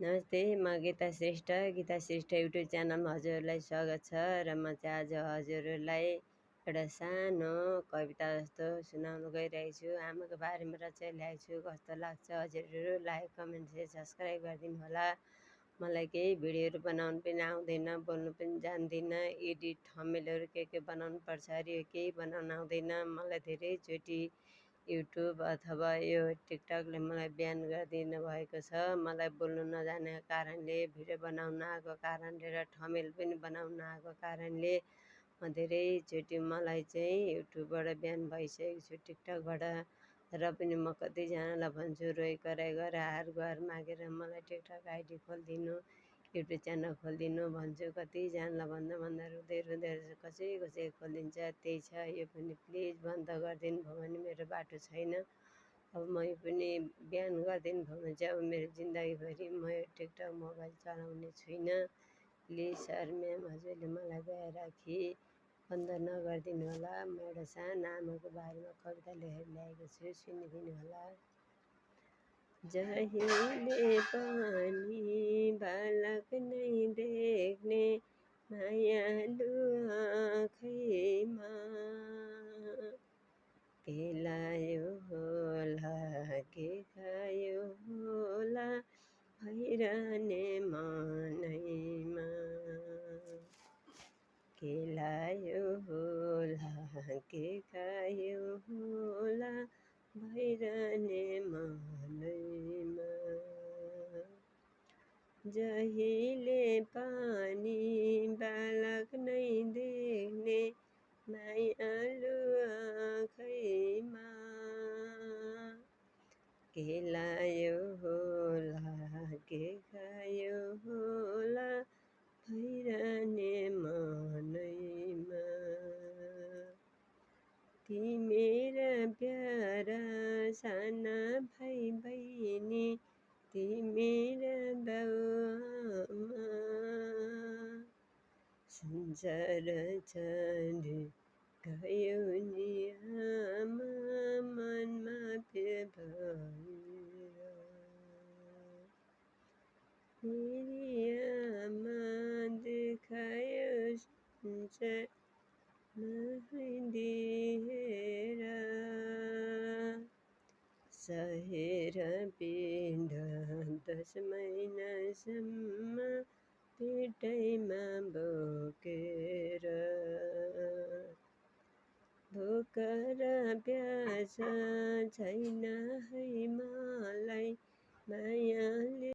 नमस्ते, म गीता श्रेष्ठ। गीता श्रेष्ठ युट्युब च्यानलमा हजुरहरूलाई स्वागत छ र म चाहिँ आज हजुरहरूलाई एउटा सानो कविता जस्तो सुनाउन गइरहेको छु। आमाको बारेमा रचाइ ल्याएको छु। कस्तो लाग्छ हजुरहरू लाइक कमेन्ट सेयर सब्सक्राइब गरिदिनु होला। मलाई केही भिडियोहरू बनाउनु पनि आउँदैन, बोल्नु पनि जान्दिनँ, एडिट थम्बनेलहरू के बनाउनु पर्छ अरे केही बनाउन आउँदैन। मलाई धेरैचोटि युट्युब अथवा यो टिकटकले मलाई ब्यान गरिदिनु भएको छ। मलाई बोल्नु नजानेको कारणले, भिडियो बनाउन नआएको कारणले र थम्बनेल पनि बनाउन नआएको कारणले म धेरैचोटि मलाई चाहिँ युट्युबबाट ब्यान भइसकेको छु, टिकटकबाट। र पनि म कतिजनालाई भन्छु रोइ कराइ गरेर हार गुहार मागेर मलाई टिकटक आइडी खोलिदिनु, युट्युब च्यानल खोलिदिनु भन्छु। कतिजनालाई भन्दा भन्दा रुँदै रुँदै कसै कसै खोलिदिन्छ। त्यही छ, यो पनि प्लिज बन्द गरिदिनु भयो भने मेरो बाटो छैन। अब म यो पनि बिहान गरिदिनु भयो भने चाहिँ अब मेरो जिन्दगीभरि म यो टिकटक मोबाइल चलाउने छुइनँ। प्लिज सर म्याम हजुरले मलाई दया राखी बन्द नगरिदिनु होला। म एउटा सानो आमाको बारेमा कविता लेखेर ल्याएको छु, सुनिदिनु होला। जहिले पनि बालक नै देख्ने मायालु आँखैमा के लायो होला, के खायो होला भइरहने मनैमा, के लायो होला, के खायो होला भइरहने मनैमा। जहिले पनि बालक नै देख्ने मायालु आँखैमा के लायो होला, के खायो होला भइरहने मनैमा। तिमेरा प्यारा साना भाइ बहिनी, तिमेरा बाउआमा संसार छाडी गयो नि आमा मनमा पिर भएर। मेरी आमा देखायो संसार नदिएर, सहेर पिण्ड 10 महिनासम्म पेटैमा बोकेर। भोक र प्यास छैन है मलाई मायाले